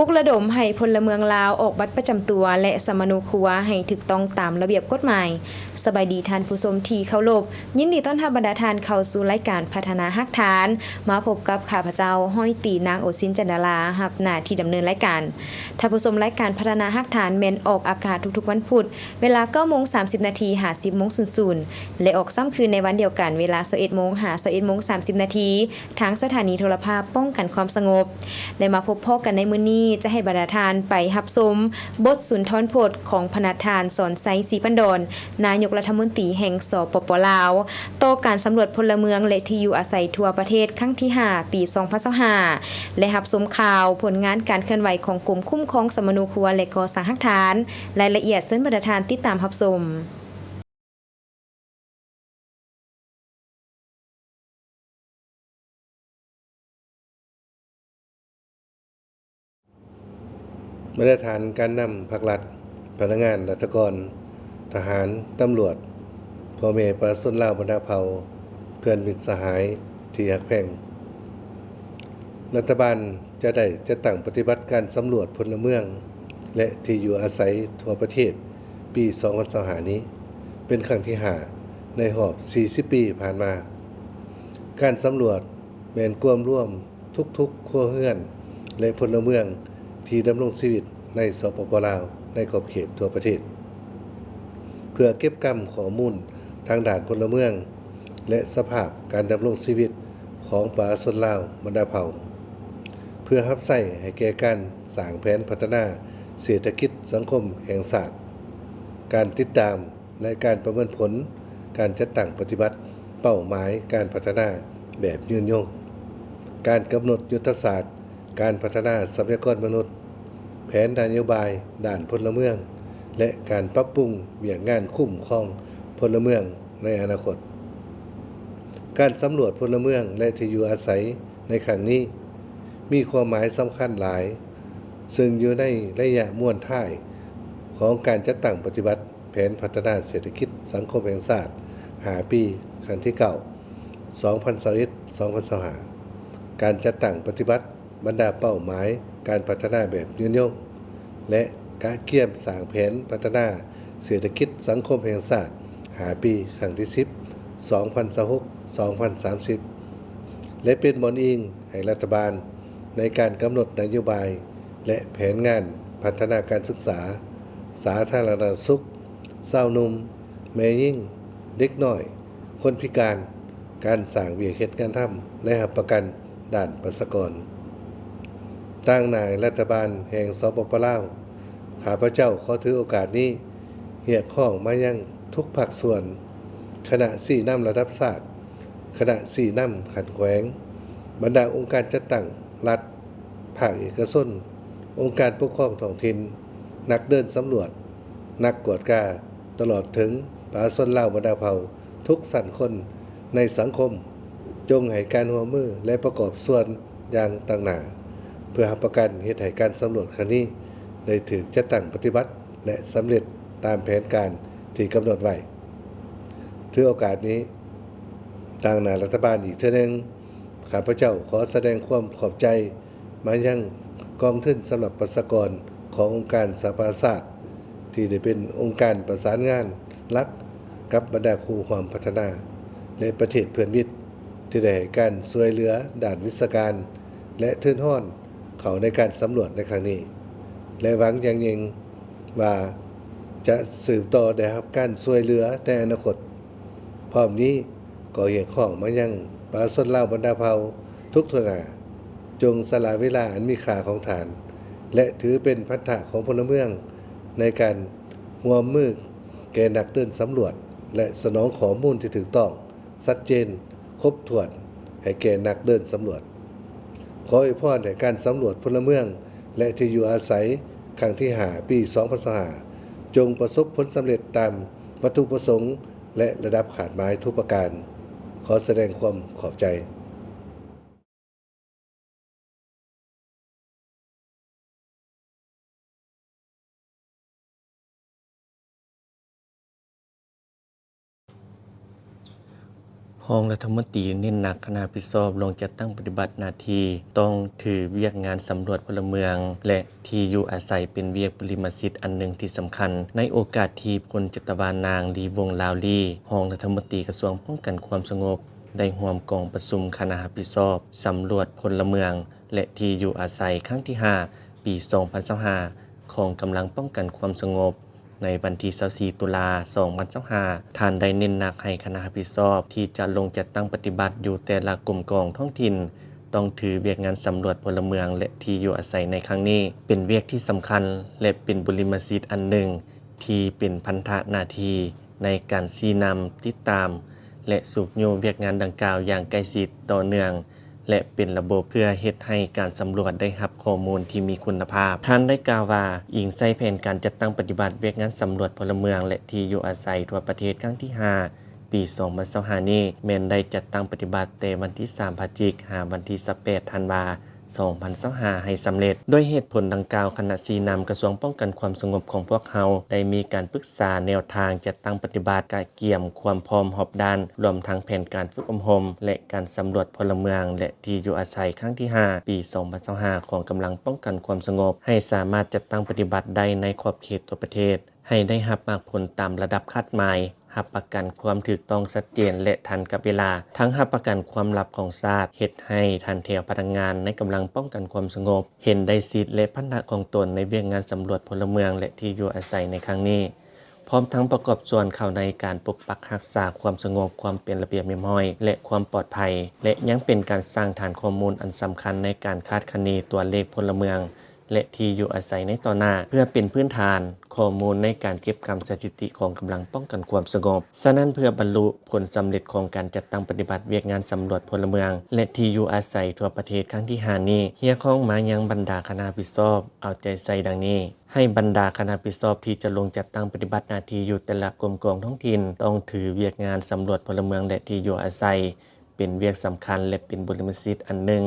ປຸກລະດົມໃຫ້ພົນລະເມືອງລາວອອກບັດປະຈຳຕົວ ແລະ ສຳມະໂນຄົວໃຫ້ຖືກຕ້ອງຕາມລະບຽບກົດໝາຍ. ສະບາຍດີທ່ານຜູ້ຊົມທີ່ເຄົາລົບ, ຍິນດີຕ້ອນຮັບບັນດາທ່ານເຂົ້າສູ່ລາຍການພັດທະນາຮາກຖານ. ມາພົບກັບຂ້າພະເຈົ້າ ຮ້ອຍຕີ ນາງ ໂອຊິນ ຈັນດາລາ, ຮັບໜ້າທີ່ດຳເນີນລາຍການ. ທ່ານຜູ້ຊົມ, ລາຍການພັດທະນາຮາກຖານແມ່ນອອກອາກາດທຸກໆວັນພຸດ ເວລາເກົ້າໂມງສາມສິບນາທີ ຫາ ສິບໂມງສູນສູນ ແລະ ອອກຊ້ຳຄືນໃນວັນດຽວກັນ ເວລາຊາວເອັດໂມງ ຫາ ຊາວເອັດໂມງສາມສິບນາທີ ທາງສະຖານີໂທລະພາບປ້ອງກັນຄວາມສະຫງົບ. ແລະ ມາພົບພໍ້ກັນໃນມື້ນີ້ ຈະໃຫ້ບັນດາທ່ານໄປຮັບຊົມບົດສຸນທອນພົດຂອງພະນະທ່ານ ສອນໄຊ ສີປັນດອນ, ນາຍົກລັດຖະມົນຕີແຫ່ງ ສປປ ລາວ ຕໍ່ການສຳຫຼວດພົນລະເມືອງ ແລະ ທີ່ຢູ່ອາໄສທົ່ວປະເທດ ຄັ້ງທີຫ້າ ປີສອງພັນຊາວຫ້າ ແລະ ຮັບຊົມຂ່າວຜົນງານການເຄື່ອນໄຫວຂອງກົມຄຸ້ມຄອງສຳມະໂນຄົວ ແລະ ກໍ່ສ້າງຮາກຖານ. ລາຍລະອຽດເຊີນບັນດາທ່ານຕິດຕາມຮັບຊົມ. ມາດຕະຖານການນຳພັກລັດ, ພະນັກງານລັດຖະກອນ, ທະຫານ, ຕຳຫຼວດ, ພໍ່ແມ່ປະຊາຊົນລາວບັນດາເຜົ່າ, ເພື່ອນມິດສະຫາຍທີ່ຮັກແພງ, ລັດຖະບານຈະໄດ້ຈັດຕັ້ງປະຕິບັດການສຳຫຼວດພົນລະເມືອງ ແລະ ທີ່ຢູ່ອາໄສທົ່ວປະເທດ ປີສອງພັນຊາວຫ້ານີ້ ເປັນຄັ້ງທີຫ້າໃນຮອບສີ່ສິບປີຜ່ານມາ. ການສຳຫຼວດແມ່ນກວມລວມທຸກໆຄົວເຮືອນ ແລະ ພົນລະເມືອງທີ່ດຳລົງຊີວິດໃນ ສປປ ລາວ ໃນຂອບເຂດທົ່ວປະເທດ ເພື່ອເກັບກຳຂໍ້ມູນທາງດ້ານພົນລະເມືອງ ແລະ ສະພາບການດຳລົງຊີວິດຂອງປະຊາຊົນລາວບັນດາເຜົ່າ ເພື່ອຮັບໃຊ້ໃຫ້ແກ່ການສ້າງແຜນພັດທະນາເສດຖະກິດສັງຄົມແຫ່ງຊາດ, ການຕິດຕາມ ແລະ ການປະເມີນຜົນການຈັດຕັ້ງປະຕິບັດເປົ້າໝາຍການພັດທະນາແບບຍືນຍົງ, ການກຳນົດຍຸດທະສາດການພັດທະນາຊັບພະຍາກອນມະນຸດ, ແຜນນະໂຍບາຍດ້ານພົນລະເມືອງ ແລະ ການປັບປຸງວຽກງານຄຸ້ມຄອງພົນລະເມືອງໃນອະນາຄົດ. ການສຳຫຼວດພົນລະເມືອງ ແລະ ທີ່ຢູ່ອາໄສໃນຄັ້ງນີ້ ມີຄວາມໝາຍສຳຄັນຫຼາຍ, ເຊິ່ງຢູ່ໃນໄລຍະມ້ວນທ້າຍຂອງການຈັດຕັ້ງປະຕິບັດ ແຜນພັດທະນາເສດຖະກິດສັງຄົມແຫ່ງຊາດຫ້າປີ ຄັ້ງທີເກົ້າ ສອງພັນຊາວເອັດ ສອງພັນຊາວຫ້າ ການຈັດຕັ້ງປະຕິບັດບັນດາເປົ້າໝາຍການພັດທະນາແບບຍືນຍົງ ແລະ ກະກຽມສ້າງແຜນພັດທະນາເສດຖະກິດສັງຄົມແຫ່ງຊາດຫ້າປີ ຄັ້ງທີສິບ ສອງພັນຊາວຫົກ ສອງພັນສາມສິບ ແລະ ເປັນບ່ອນອີງໃຫ້ລັດຖະບານໃນການກຳນົດນະໂຍບາຍ ແລະ ແຜນງານພັດທະນາການສຶກສາ, ສາທາລະນະສຸກ, ຊາວໜຸ່ມ, ແມ່ຍິງ, ເດັກນ້ອຍ, ຄົນພິການ, ການສ້າງວຽກເຮັດງານທຳ ແລະ ຮັບປະກັນດ້ານປະຊາກອນ. ຕາງໜ້າລັດຖະບານແຫ່ງ ສປປ ລາວ, ຂ້າພະເຈົ້າຂໍຖືໂອກາດນີ້ຮຽກຮ້ອງມາຍັງທຸກພາກສ່ວນ, ຄະນະຊີ້ນຳລະດັບຊາດ, ຄະນະຊີ້ນຳຂັ້ນແຂວງ, ບັນດາອົງການຈັດຕັ້ງລັດ, ພາກເອກະຊົນ, ອົງການປົກຄອງທ້ອງຖິ່ນ, ນັກເດີນສຳຫຼວດ, ນັກກວດກາ, ຕະຫຼອດເຖິງປະຊາຊົນລາວບັນດາເຜົ່າທຸກຊັ້ນຄົນໃນສັງຄົມ, ຈົ່ງໃຫ້ການຮ່ວມມື ແລະ ປະກອບສ່ວນຢ່າງຕັ້ງໜ້າ ເພື່ອຮັບປະກັນເຮັດໃຫ້ການສຳຫຼວດຄັ້ງນີ້ໄດ້ຖືກຈັດຕັ້ງປະຕິບັດ ແລະ ສຳເລັດຕາມແຜນການທີ່ກຳນົດໄວ້. ຖືໂອກາດນີ້ ຕາງໜ້າລັດຖະບານອີກເທື່ອໜຶ່ງ, ຂ້າພະເຈົ້າຂໍສະແດງຄວາມຂອບໃຈມາຍັງກອງທຶນສຳລັບປະຊາກອນຂອງອົງການສະຫະປະຊາຊາດ ທີ່ໄດ້ເປັນອົງການປະສານງານຫຼັກກັບບັນດາຄູ່ຮ່ວມພັດທະນາ ແລະ ປະເທດເພື່ອນມິດ ທີ່ໄດ້ໃຫ້ການຊ່ວຍເຫຼືອດ້ານວິຊາການ ແລະ ທຶນຮອນເຂົ້າໃນການສຳຫຼວດໃນຄັ້ງນີ້ ແລະ ຫວັງຢ່າງຍິ່ງວ່າຈະສືບຕໍ່ໄດ້ຮັບການຊ່ວຍເຫຼືອໃນອະນາຄົດ. ພ້ອມນີ້ກໍຮຽກຮ້ອງມາຍັງປະຊາຊົນລາວບັນດາເຜົ່າທຸກທົ່ວໜ້າ, ຈົ່ງສະຫຼະເວລາອັນມີຄ່າຂອງທ່ານ ແລະ ຖືເປັນພັນທະຂອງພົນລະເມືອງ ໃນການຮ່ວມມືແກ່ນັກເດີນສຳຫຼວດ ແລະ ສະໜອງຂໍ້ມູນທີ່ຖືກຕ້ອງ, ຊັດເຈນ, ຄົບຖ້ວນໃຫ້ແກ່ນັກເດີນສຳຫຼວດ. ຂໍອວຍພອນໃຫ້ການສຳຫຼວດພົນລະເມືອງ ແລະ ທີ່ຢູ່ອາໄສ ຄັ້ງທີຫ້າ ປີສອງພັນຊາວຫ້າ ຈົ່ງປະສົບຜົນສຳເລັດຕາມວັດຖຸປະສົງ ແລະ ລະດັບຄາດໝາຍທຸກປະການ. ຂໍສະແດງຄວາມຂອບໃຈ. ໂຄ ຮອງລັດຖະມົນຕີເນັ້ນໜັກຄະນະຮັບຜິດຊອບລົງຈັດຕັ້ງປະຕິບັດໜ້າທີ່ ຕ້ອງຖືວຽກງານສຳຫຼວດພົນລະເມືອງ ແລະ ທີ່ຢູ່ອາໄສເປັນວຽກບຸລິມະສິດອັນໜຶ່ງທີ່ສຳຄັນ. ໃນໂອກາດທີ່ພົນຈັດຕະວານາງ ລີວົງ ລາວລີ ຮອງລັດຖະມົນຕີກະຊວງປ້ອງກັນຄວາມສະຫງົບ ໄດ້ຮ່ວມກອງປະຊຸມຄະນະຮັບຜິດຊອບສຳຫຼວດພົນລະເມືອງ ແລະ ທີ່ຢູ່ອາໄສຄັ້ງທີຫ້າ ປີສອງພັນຊາວຫ້າ ຂອງກຳລັງປ້ອງກັນຄວາມສະຫງົບ ໃນວັນທີຊາວສີ່ ຕຸລາ ສອງພັນຊາວຫ້າ ທ່ານໄດ້ເນັ້ນໜັກໃຫ້ຄະນະຮັບຜິດຊອບທີ່ຈະລົງຈັດຕັ້ງປະຕິບັດຢູ່ແຕ່ລະກົມກອງທ້ອງຖິ່ນ ຕ້ອງຖືວຽກງານສຳຫຼວດພົນລະເມືອງ ແລະ ທີ່ຢູ່ອາໄສໃນຄັ້ງນີ້ ເປັນວຽກທີ່ສຳຄັນ ແລະ ເປັນບຸລິມະສິດອັນໜຶ່ງທີ່ເປັນພັນທະໜ້າທີ່ໃນການຊີ້ນຳ, ຕິດຕາມ ແລະ ຊຸກຍູ້ວຽກງານດັ່ງກ່າວຢ່າງໃກ້ຊິດ, ຕໍ່ເນື່ອງ ແລະ ເປັນລະບົບ ເພື່ອເຮັດໃຫ້ການສຳຫຼວດໄດ້ຮັບຂໍ້ມູນທີ່ມີຄຸນນະພາບ. ທ່ານໄດ້ກ່າວວ່າ, ອີງໃສ່ແຜນການຈັດຕັ້ງປະຕິບັດວຽກງານສຳຫຼວດພົນລະເມືອງ ແລະ ທີ່ຢູ່ອາໄສທົ່ວປະເທດຄັ້ງທີຫ້າ ປີສອງພັນຊາວຫ້ານີ້ ແມ່ນໄດ້ຈັດຕັ້ງປະຕິບັດແຕ່ວັນທີສາມ ພະຈິກ ຫາວັນທີຊາວແປດ ທັນວາ ສອງພັນຊາວຫ້າ ໃຫ້ສຳເລັດ. ດ້ວຍເຫດຜົນດັ່ງກ່າວ, ຄະນະຊີ້ນຳກະຊວງປ້ອງກັນຄວາມສະຫງົບຂອງພວກເຮົາ ໄດ້ມີການປຶກສາແນວທາງຈັດຕັ້ງປະຕິບັດ, ກະກຽມຄວາມພ້ອມຮອບດ້ານ, ລວມທັງແຜນການຝຶກອົບຮົມ ແລະ ການສຳຫຼວດພົນລະເມືອງ ແລະ ທີ່ຢູ່ອາໄສຄັ້ງທີຫ້າ ປີສອງພັນຊາວຫ້າ ຂອງກຳລັງປ້ອງກັນຄວາມສະຫງົບ ໃຫ້ສາມາດຈັດຕັ້ງປະຕິບັດໄດ້ໃນຂອບເຂດທົ່ວປະເທດ ໃຫ້ໄດ້ຮັບໝາກຜົນຕາມລະດັບຄາດໝາຍ, ຮັບປະກັນຄວາມຖືກຕ້ອງຊັດເຈນ ແລະ ທັນກັບເວລາ, ທັງຮັບປະກັນຄວາມລັບຂອງຊາດ, ເຮັດໃຫ້ຖັນແຖວພະນັກງານໃນກຳລັງປ້ອງກັນຄວາມສະຫງົບ ເຫັນໄດ້ສິດ ແລະ ພັນທະຂອງຕົນໃນວຽກງານສຳຫຼວດພົນລະເມືອງ ແລະ ທີ່ຢູ່ອາໄສໃນຄັ້ງນີ້, ພ້ອມທັງປະກອບສ່ວນເຂົ້າໃນການປົກປັກຮັກສາຄວາມສະຫງົບ, ຄວາມເປັນລະບຽບຮຽບຮ້ອຍ ແລະ ຄວາມປອດໄພ ແລະ ຍັງເປັນການສ້າງຖານຂໍ້ມູນອັນສຳຄັນໃນການຄາດຄະເນຕົວເລກພົນລະເມືອງ ແລະ ທີ່ຢູ່ອາໄສໃນຕໍ່ໜ້າ ເພື່ອເປັນພື້ນຖານຂໍ້ມູນໃນການເກັບກຳສະຖິຕິຂອງກຳລັງປ້ອງກັນຄວາມສະຫງົບ. ສະນັ້ນ, ເພື່ອບັນລຸຜົນສຳເລັດຂອງການຈັດຕັ້ງປະຕິບັດວຽກງານສຳຫຼວດພົນລະເມືອງ ແລະ ທີ່ຢູ່ອາໄສທົ່ວປະເທດຄັ້ງທີຫ້ານີ້, ຮຽກຮ້ອງມາຍັງບັນດາຄະນະຮັບຜິດຊອບເອົາໃຈໃສ່ດັ່ງນີ້. ໃຫ້ບັນດາຄະນະຮັບຜິດຊອບທີ່ຈະລົງຈັດຕັ້ງປະຕິບັດໜ້າທີ່ຢູ່ແຕ່ລະກົມກອງທ້ອງຖິ່ນ ຕ້ອງຖືວຽກງານສຳຫຼວດພົນລະເມືອງ ແລະ ທີ່ຢູ່ອາໄສ ເປັນວຽກສຳຄັນ ແລະ ເປັນບຸລິມະສິດອັນໜຶ່ງ,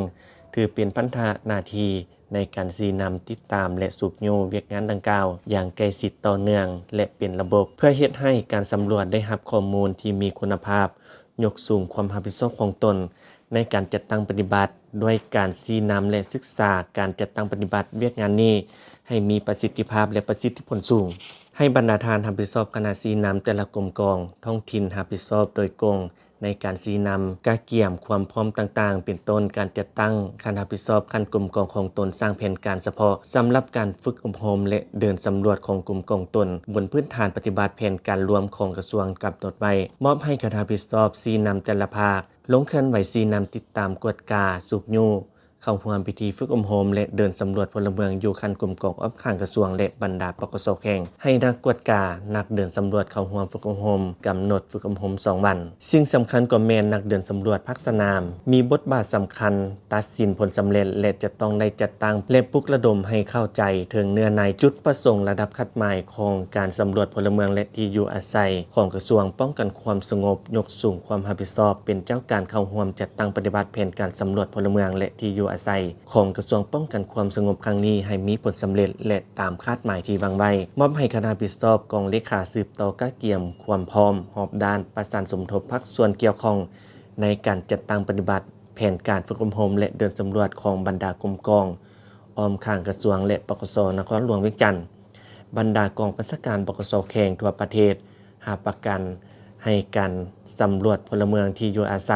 ຖືເປັນພັນທະໜ້າທີ່ໃນການຊີ້ນຳ, ຕິດຕາມ ແລະ ຊຸກຍູ້ວຽກງານດັ່ງກ່າວຢ່າງໃກ້ຊິດ, ຕໍ່ເນື່ອງ ແລະ ເປັນລະບົບ, ເພື່ອເຮັດໃຫ້ການສຳຫຼວດໄດ້ຮັບຂໍ້ມູນທີ່ມີຄຸນນະພາບ, ຍົກສູງຄວາມຮັບຜິດຊອບຂອງຕົນໃນການຈັດຕັ້ງປະຕິບັດ ດ້ວຍການຊີ້ນຳ ແລະ ສຶກສາການຈັດຕັ້ງປະຕິບັດວຽກງານນີ້ໃຫ້ມີປະສິດທິພາບ ແລະ ປະສິດທິຜົນສູງ. ໃຫ້ບັນດາທ່ານຮັບຜິດຊອບຄະນະຊີ້ນຳແຕ່ລະກົມກອງທ້ອງຖິ່ນຮັບຜິດຊອບໂດຍກົງ ໃນການຊີ້ນຳ, ກະກຽມຄວາມພ້ອມຕ່າງໆ ເປັນຕົ້ນການຈັດຕັ້ງຂັ້ນຮັບຜິດຊອບຂັ້ນກົມກອງຂອງຕົນ, ສ້າງແຜນການສະເພາະສຳລັບການຝຶກອົບຮົມ ແລະ ເດີນສຳຫຼວດຂອງກົມກອງຕົນ ບົນພື້ນຖານປະຕິບັດແຜນການລວມຂອງກະຊວງກຳນົດໄວ້, ມອບໃຫ້ຄະນະຮັບຜິດຊອບຊີ້ນຳແຕ່ລະພາກ, ລົງເຄື່ອນໄຫວຊີ້ນຳ, ຕິດຕາມ, ກວດກາ, ຊຸກຍູ້, ເຂົ້າຮ່ວມພິທີຝຶກອົບຮົມ ແລະ ເດີນສຳຫຼວດພົນລະເມືອງຢູ່ຂັ້ນກົມກອງອ້ອມຂ້າງກະຊວງ ແລະ ບັນດາ ປກສ ແຂວງ, ໃຫ້ນັກກວດກາ, ນັກເດີນສຳຫຼວດເຂົ້າຮ່ວມຝຶກອົບຮົມ, ກຳນົດຝຶກອົບຮົມສອງວັນ. ສິ່ງສຳຄັນກໍແມ່ນນັກເດີນສຳຫຼວດພາກສະໜາມ ມີບົດບາດສຳຄັນ ຕັດສິນຜົນສຳເລັດ ແລະ ຈະຕ້ອງໄດ້ຈັດຕັ້ງ ແລະ ປຸກລະດົມໃຫ້ເຂົ້າໃຈເຖິງເນື້ອໃນ, ຈຸດປະສົງ, ລະດັບຄາດໝາຍຂອງການສຳຫຼວດພົນລະເມືອງ ແລະ ທີ່ຢູ່ອາໄສຂອງກະຊວງປ້ອງກັນຄວາມສະຫງົບ, ຍົກສູງຄວາມຮັບຜິດຊອບເປັນເຈົ້າການເຂົ້າຮ່ວມຈັດຕັ້ງປະຕິບັດແຜນການສຳຫຼວດພົນລະເມືອງ ແລະ ທີ່ຢູ່ອາໄສຂອງກະຊວງປ້ອງກັນຄວາມສະຫງົບຄັ້ງນີ້ໃຫ້ມີຜົນສຳເລັດ ແລະ ຕາມຄາດໝາຍທີ່ວາງໄວ້, ມອບໃຫ້ຄະນະຮັບຜິດຊອບກອງເລຂາສືບຕໍ່ກະກຽມຄວາມພ້ອມຮອບດ້ານ, ປະສານສົມທົບພາກສ່ວນກ່ຽວຂ້ອງໃນການຈັດຕັ້ງປະຕິບັດ ແຜນການຝຶກອົບຮົມ ແລະ ເດີນສຳຫຼວດຂອງບັນດາກົມກອງ ອ້ອມຂ້າງກະຊວງ ແລະ ປກສ ນະຄອນຫຼວງວຽງຈັນ, ບັນດາກອງບັນຊາການ ປກສ ແຂວງທົ່ວປະເທດ ຮັບປະກັນໃຫ້ການສຳຫຼວດພົນລະເມືອງທີ່ຢູ່ອາໄສ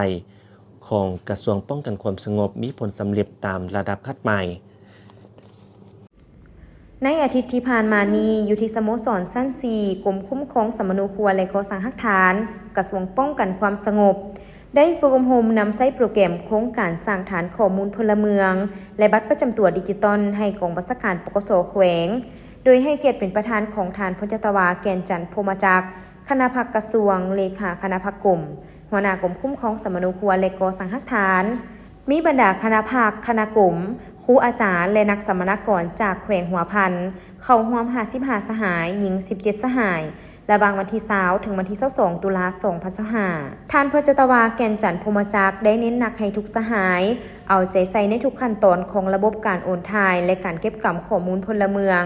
ຂອງກະຊວງປ້ອງກັນຄວາມສະຫງົບມີຜົນສຳເລັດຕາມລະດັບຄາດໝາຍ. ໃນອາທິດທີ່ຜ່ານມານີ້, ຢູ່ທີ່ສະໂມສອນຊັ້ນສີ່ ກົມຄຸ້ມຄອງສຳມະໂນຄົວ ແລະ ກໍ່ສ້າງຮາກຖານ ກະຊວງປ້ອງກັນຄວາມສະຫງົບ ໄດ້ຝຶກອົບຮົມນຳໃຊ້ໂປຣແກຣມໂຄງການສ້າງຖານຂໍ້ມູນພົນລະເມືອງ ແລະ ບັດປະຈຳຕົວດິຈິຕອນໃຫ້ກອງບັນຊາການ ປກສ ແຂວງ, ໂດຍໃຫ້ກຽດເປັນປະທານຂອງທ່ານ ພົນຈັດຕະວາ ແກ່ນຈັນ ພົມມະຈັກ, ຄະນະພັກກະຊວງ, ເລຂາຄະນະພັກກົມ, ຫົວໜ້າກົມຄຸ້ມຄອງສຳມະໂນຄົວ ແລະ ກໍ່ສ້າງຮາກຖານ. ມີບັນດາຄະນະພັກ, ຄະນະກົມ, ຄູອາຈານ ແລະ ນັກສຳມະນາກອນຈາກແຂວງຫົວພັນ ເຂົ້າຮ່ວມຫ້າສິບຫ້າສະຫາຍ, ຍິງສິບເຈັດສະຫາຍ, ລະຫວ່າງວັນທີຊາວ ເຖິງວັນທີຊາວສອງ ຕຸລາ ສອງພັນຊາວຫ້າ. ທ່ານ ພົນຈັດຕະວາ ແກ່ນຈັນ ພົມມະຈັກ ໄດ້ເນັ້ນໜັກໃຫ້ທຸກສະຫາຍເອົາໃຈໃສ່ໃນທຸກຂັ້ນຕອນຂອງລະບົບການໂອນຖ່າຍ ແລະ ການເກັບກຳຂໍ້ມູນພົນລະເມືອງ,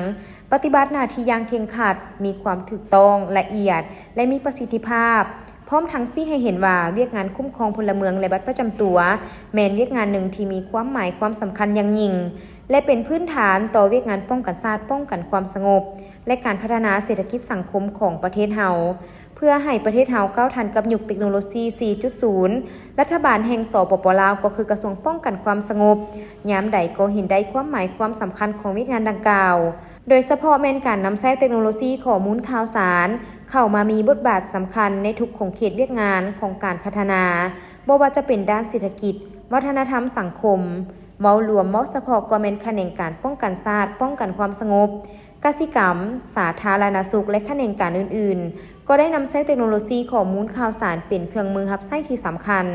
ປະຕິບັດໜ້າທີ່ຢ່າງເຄັ່ງຄັດ, ມີຄວາມຖືກຕ້ອງ, ລະອຽດ ແລະ ມີປະສິດທິພາບ. ພ້ອມທັງຊີ້ໃຫ້ເຫັນວ່າ ວຽກງານຄຸ້ມຄອງພົນລະເມືອງ ແລະ ບັດປະຈຳຕົວ ແມ່ນວຽກງານໜຶ່ງທີ່ມີຄວາມໝາຍຄວາມສຳຄັນຢ່າງຍິ່ງ ແລະ ເປັນພື້ນຖານຕໍ່ວຽກງານປ້ອງກັນຊາດ, ປ້ອງກັນຄວາມສະຫງົບ ແລະ ການພັດທະນາເສດຖະກິດສັງຄົມຂອງປະເທດເຮົາ. ເພື່ອໃຫ້ປະເທດເຮົາກ້າວທັນກັບຍຸກເຕັກໂນໂລຊີ ສີ່ຈຸດສູນ ລັດຖະບານແຫ່ງ ສປປ ລາວ ກໍຄືກະຊວງປ້ອງກັນຄວາມສະຫງົບ ຍາມໃດກໍເຫັນໄດ້ຄວາມໝາຍຄວາມສຳຄັນຂອງວຽກງານດັ່ງກ່າວ, ໂດຍສະເພາະແມ່ນການນຳໃຊ້ເຕັກໂນໂລຊີຂໍ້ມູນຂ່າວສານ ເຂົ້າມາມີບົດບາດສຳຄັນໃນທຸກຂົງເຂດວຽກງານຂອງການພັດທະນາ, ບໍ່ວ່າຈະເປັນດ້ານເສດຖະກິດ, ວັດທະນະທຳ, ສັງຄົມ. ເວົ້າລວມ, ເວົ້າສະເພາະກໍແມ່ນຂະແໜງການປ້ອງກັນຊາດ, ປ້ອງກັນຄວາມສະຫງົບ, ກະສິກຳ, ສາທາລະນະສຸກ ແລະ ຂະແໜງການອື່ນໆ ກໍໄດ້ນຳໃຊ້ເຕັກໂນໂລຊີຂໍ້ມູນຂ່າວສານເປັນເຄື່ອງມືຮັບໃຊ້ທີ່ສຳຄັນ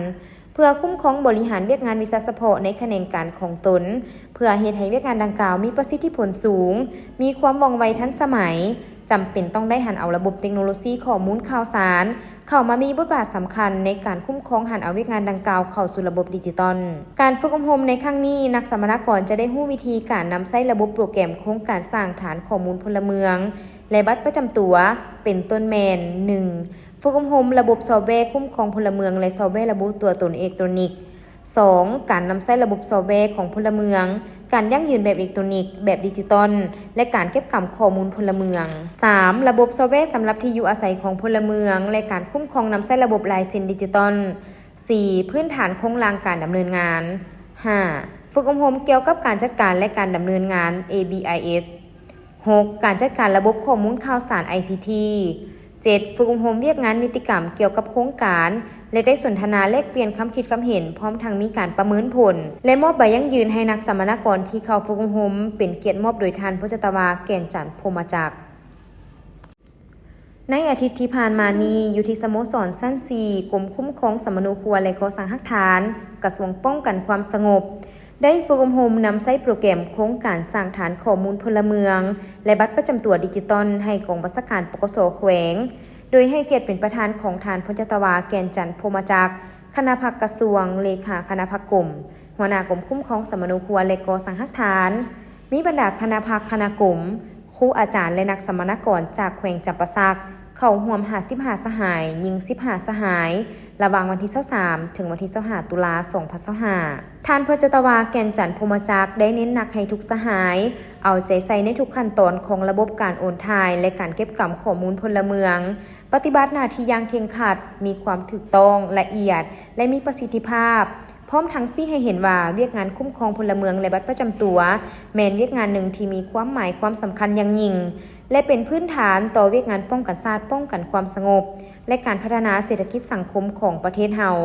ເພື່ອຄຸ້ມຄອງບໍລິຫານວຽກງານວິຊາສະເພາະໃນຂະແໜງການຂອງຕົນ, ເພື່ອເຮັດໃຫ້ວຽກງານດັ່ງກ່າວມີປະສິດທິຜົນສູງ, ມີຄວາມວ່ອງໄວທັນສະໄໝ, ຈຳເປັນຕ້ອງໄດ້ຫັນເອົາລະບົບເຕັກໂນໂລຊີຂໍ້ມູນຂ່າວສານ ເຂົ້າມາມີບົດບາດສຳຄັນໃນການຄຸ້ມຄອງຫັນເອົາວຽກງານດັ່ງກ່າວເຂົ້າສູ່ລະບົບດິຈິຕອນ. ການຝຶກອົບຮົມໃນຄັ້ງນີ້, ນັກສຳມະນາກອນຈະໄດ້ຮູ້ວິທີການນຳໃຊ້ລະບົບໂປຣແກມໂຄງການສ້າງຖານຂໍ້ມູນພົນລະເມືອງ ແລະ ບັດປະຈຳຕົວ, ເປັນຕົ້ນແມ່ນ ໜຶ່ງ ຝຶກອົບຮົມລະບົບຊອບແວຄຸ້ມຄອງພົນລະເມືອງ ແລະ ຊອບແວລະບຸຕົວຕົນເອເລັກໂຕນິກ. ສອງ ການນຳໃຊ້ລະບົບຊອບແວຂອງພົນລະເມືອງ, ການຢັ້ງຢືນແບບເອເລັກໂຕນິກ, ແບບດິຈິຕອນ ແລະ ການເກັບກຳຂໍ້ມູນພົນລະເມືອງ. ສາມ ລະບົບຊອບແວສຳລັບທີ່ຢູ່ອາໄສຂອງພົນລະເມືອງ ແລະ ການຄຸ້ມຄອງນຳໃຊ້ລະບົບລາຍເຊັນດິຈິຕອນ. ສີ່ ພື້ນຖານໂຄງລ່າງການດຳເນີນງານ. ຫ້າ ຝຶກອົບຮົມກ່ຽວກັບການຈັດການ ແລະ ການດຳເນີນງານ ເອບີໄອເອສ. ຫົກ ການຈັດການລະບົບຂໍ້ມູນຂ່າວສານ ໄອຊີທີ. ເຈັດ ຝຶກອົບຮົມວຽກງານນິຕິກຳກ່ຽວກັບໂຄງການ ແລະ ໄດ້ສົນທະນາແລກປ່ຽນຄຳຄິດຄຳເຫັນ ພ້ອມທັງມີການປະເມີນຜົນ ແລະ ມອບໃບຢັ້ງຢືນໃຫ້ນັກສຳມະນາກອນທີ່ເຂົ້າຝຶກອົບຮົມ ເປັນກຽດມອບໂດຍທ່ານ ພົນຈັດຕະວາ ແກ່ນຈັນ ພົມມະຈັກ. ໃນອາທິດທີ່ຜ່ານມານີ້, ຢູ່ທີ່ສະໂມສອນຊັ້ນສີ່ ກົມຄຸ້ມຄອງສຳມະໂນຄົວ ແລະ ກໍ່ສ້າງຮາກຖານ, ກະຊວງປ້ອງກັນຄວາມສະຫງົບ ໄດ້ຝຶກອົບຮົມນຳໃຊ້ໂປຣແກມໂຄງການສ້າງຖານຂໍ້ມູນພົນລະເມືອງ ແລະ ບັດປະຈຳຕົວດິຈິຕອນໃຫ້ກອງບັນຊາການ ປກສ ແຂວງ, ໂດຍໃຫ້ກຽດເປັນປະທານຂອງທ່ານ ພົນຈັດຕະວາ ແກ່ນຈັນ ພົມມະຈັກ, ຄະນະພັກກະຊວງ, ເລຂາຄະນະພັກກົມ, ຫົວໜ້າກົມຄຸ້ມຄອງສຳມະໂນຄົວ ແລະ ກໍ່ສ້າງຮາກຖານ, ມີບັນດາຄະນະພັກ, ຄະນະກົມ, ຄູອາຈານ ແລະ ນັກສຳມະນາກອນຈາກແຂວງຈຳປາສັກ ເຂົ້າຮ່ວມຫ້າສິບຫ້າສະຫາຍ, ຍິງສິບຫ້າສະຫາຍ, ລະຫວ່າງວັນທີຊາວສາມ ເຖິງວັນທີຊາວຫ້າ ຕຸລາ ສອງພັນຊາວຫ້າ. ທ່ານ ພົນຈັດຕະວາ ແກ່ນຈັນ ພົມມະຈັກ ໄດ້ເນັ້ນໜັກໃຫ້ທຸກສະຫາຍເອົາໃຈໃສ່ໃນທຸກຂັ້ນຕອນຂອງລະບົບການໂອນຖ່າຍ ແລະ ການເກັບກຳຂໍ້ມູນພົນລະເມືອງ, ປະຕິບັດໜ້າທີ່ຢ່າງເຄັ່ງຄັດ, ມີຄວາມຖືກຕ້ອງ, ລະອຽດ ແລະ ມີປະສິດທິພາບ, ພ້ອມທັງຊີ້ໃຫ້ເຫັນວ່າ ວຽກງານຄຸ້ມຄອງພົນລະເມືອງ ແລະ ບັດປະຈຳຕົວ ແມ່ນວຽກງານໜຶ່ງທີ່ມີຄວາມໝາຍຄວາມສຳຄັນຢ່າງຍິ່ງ ແລະ ເປັນພື້ນຖານຕໍ່ວຽກງານປ້ອງກັນຊາດ, ປ້ອງກັນຄວາມສະຫງົບ ແລະ ການພັດທະນາເສດຖະກິດສັງຄົມຂອງປະເທດເຮົາ.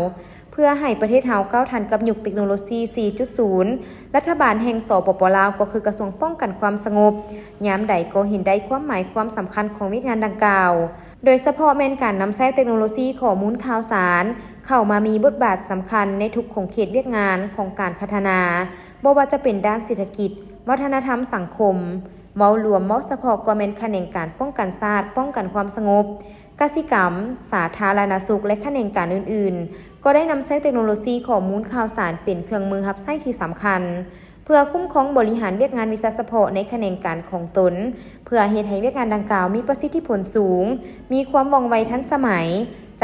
ເພື່ອໃຫ້ປະເທດເຮົາກ້າວທັນກັບຍຸກເຕັກໂນໂລຊີ ສີ່ຈຸດສູນ ລັດຖະບານແຫ່ງ ສປປ ລາວ ກໍຄືກະຊວງປ້ອງກັນຄວາມສະຫງົບ ຍາມໃດກໍເຫັນໄດ້ຄວາມໝາຍຄວາມສຳຄັນຂອງວຽກງານດັ່ງກ່າວ, ໂດຍສະເພາະແມ່ນການນຳໃຊ້ເຕັກໂນໂລຊີຂໍ້ມູນຂ່າວສານ ເຂົ້າມາມີບົດບາດສຳຄັນໃນທຸກຂົງເຂດວຽກງານຂອງການພັດທະນາ, ບໍ່ວ່າຈະເປັນດ້ານເສດຖະກິດ, ວັດທະນະທຳ, ສັງຄົມ. ເວົ້າລວມ, ເວົ້າສະເພາະກໍແມ່ນຂະແໜງການປ້ອງກັນຊາດ, ປ້ອງກັນຄວາມສະຫງົບ, ກະສິກຳ, ສາທາລະນະສຸກ ແລະ ຂະແໜງການອື່ນໆ ກໍໄດ້ນຳໃຊ້ເຕັກໂນໂລຊີຂໍ້ມູນຂ່າວສານເປັນເຄື່ອງມືຮັບໃຊ້ທີ່ສຳຄັນ ເພື່ອຄຸ້ມຄອງບໍລິຫານວຽກງານວິຊາສະເພາະໃນຂະແໜງການຂອງຕົນ, ເພື່ອເຮັດໃຫ້ວຽກງານດັ່ງກ່າວມີປະສິດທິຜົນສູງ, ມີຄວາມວ່ອງໄວທັນສະໄໝ,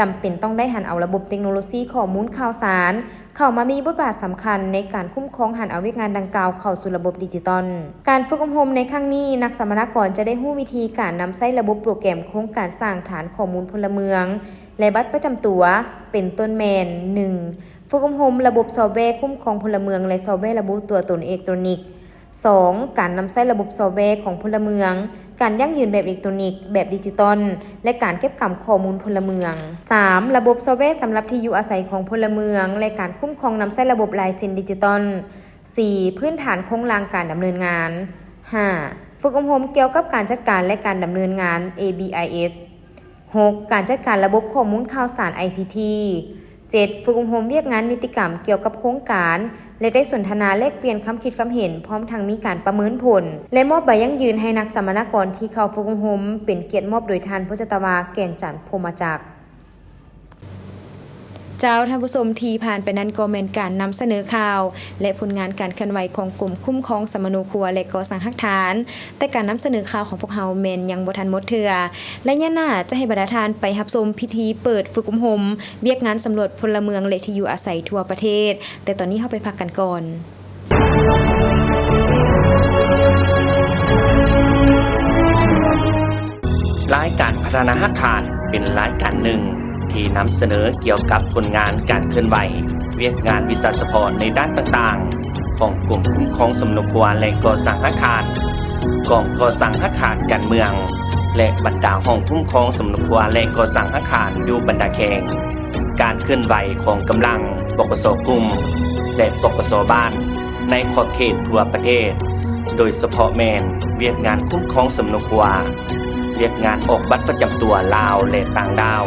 ຈຳເປັນຕ້ອງໄດ້ຫັນເອົາລະບົບເຕັກໂນໂລຊີຂໍ້ມູນຂ່າວສານ ເຂົ້າມາມີບົດບາດສຳຄັນໃນການຄຸ້ມຄອງຫັນເອົາວຽກງານດັ່ງກ່າວເຂົ້າສູ່ລະບົບດິຈິຕອນ. ການຝຶກອົບຮົມໃນຄັ້ງນີ້, ນັກສຳມະນາກອນຈະໄດ້ຮູ້ວິທີການນຳໃຊ້ລະບົບໂປຣແກມໂຄງການສ້າງຖານຂໍ້ມູນພົນລະເມືອງ ແລະ ບັດປະຈຳຕົວ, ເປັນຕົ້ນແມ່ນ ໜຶ່ງ ຝຶກອົບຮົມລະບົບຊອບແວຄຸ້ມຄອງພົນລະເມືອງ ແລະ ຊອບແວລະບຸຕົວຕົນເອເລັກໂຕນິກ. ສອງ ການນຳໃຊ້ລະບົບຊອບແວຂອງພົນລະເມືອງ, ການຢັ້ງຢືນແບບເອເລັກໂຕນິກ, ແບບດິຈິຕອນ ແລະ ການເກັບກຳຂໍ້ມູນພົນລະເມືອງ. ສາມ ລະບົບຊອບແວສຳລັບທີ່ຢູ່ອາໄສຂອງພົນລະເມືອງ ແລະ ການຄຸ້ມຄອງນຳໃຊ້ລະບົບລາຍເຊັນດິຈິຕອນ. ສີ່ ພື້ນຖານໂຄງລ່າງການດຳເນີນງານ. ຫ້າ ຝຶກອົບຮົມກ່ຽວກັບການຈັດການ ແລະ ການດຳເນີນງານ ເອບີໄອເອສ. ຫົກ ການຈັດການລະບົບຂໍ້ມູນຂ່າວສານ ໄອຊີທີ. ເຈັດ ຝຶກອົບຮົມວຽກງານນິຕິກຳກ່ຽວກັບໂຄງການ ແລະ ໄດ້ສົນທະນາແລກປ່ຽນຄຳຄິດຄຳເຫັນ ພ້ອມທັງມີການປະເມີນຜົນ ແລະ ມອບໃບຢັ້ງຢືນໃຫ້ນັກສຳມະນາກອນທີ່ເຂົ້າຝຶກອົບຮົມ ເປັນກຽດມອບໂດຍທ່ານ ພົນຈັດຕະວາ ແກ່ນຈັນ ພົມມະຈັກ. ເຈົ້າ ທ່ານຜູ້ຊົມ ທີ່ຜ່ານໄປນັ້ນກໍແມ່ນການນຳສະເໜີຂ່າວ ແລະ ຜົນງານການເຄື່ອນໄຫວຂອງກົມຄຸ້ມຄອງສຳມະໂນຄົວ ແລະ ກໍ່ສ້າງຮາກຖານ, ແຕ່ການນຳສະເໜີຂ່າວຂອງພວກເຮົາແມ່ນຍັງບໍ່ທັນໝົດເທື່ອ. ໄລຍະໜ້າຈະໃຫ້ບັນດາທ່ານໄປຮັບຊົມພິທີເປີດຝຶກອົບຮົມວຽກງານສຳຫຼວດພົນລະເມືອງ ແລະ ທີ່ຢູ່ອາໄສທົ່ວປະເທດ, ແຕ່ຕອນນີ້ເຮົາໄປພັກກັນກ່ອນ. ລາຍການພັດທະນາຮາກຖານເປັນລາຍການໜຶ່ງທີ່ນຳສະເໜີກ່ຽວກັບຜົນງານການເຄື່ອນໄຫວ, ວຽກງານວິຊາສະເພາະໃນດ້ານຕ່າງໆ ຂອງກົມຄຸ້ມຄອງສຳມະໂນຄົວ ແລະ ກໍ່ສ້າງຮາກຖານ, ກອງກໍ່ສ້າງຮາກຖານການເມືອງ ແລະ ບັນດາຫ້ອງຄຸ້ມຄອງສຳມະໂນຄົວ ແລະ ກໍ່ສ້າງຮາກຖານຢູ່ບັນດາແຂວງ. ການເຄື່ອນໄຫວຂອງກຳລັງ ປກສ ກຸ່ມ ແລະ ປກສ ບ້ານ ໃນຂອບເຂດທົ່ວປະເທດ, ໂດຍສະເພາະແມ່ນວຽກງານຄຸ້ມຄອງສຳມະໂນຄົວ, ວຽກງານອອກບັດປະຈຳຕົວລາວ ແລະ ຕ່າງດ້າວ,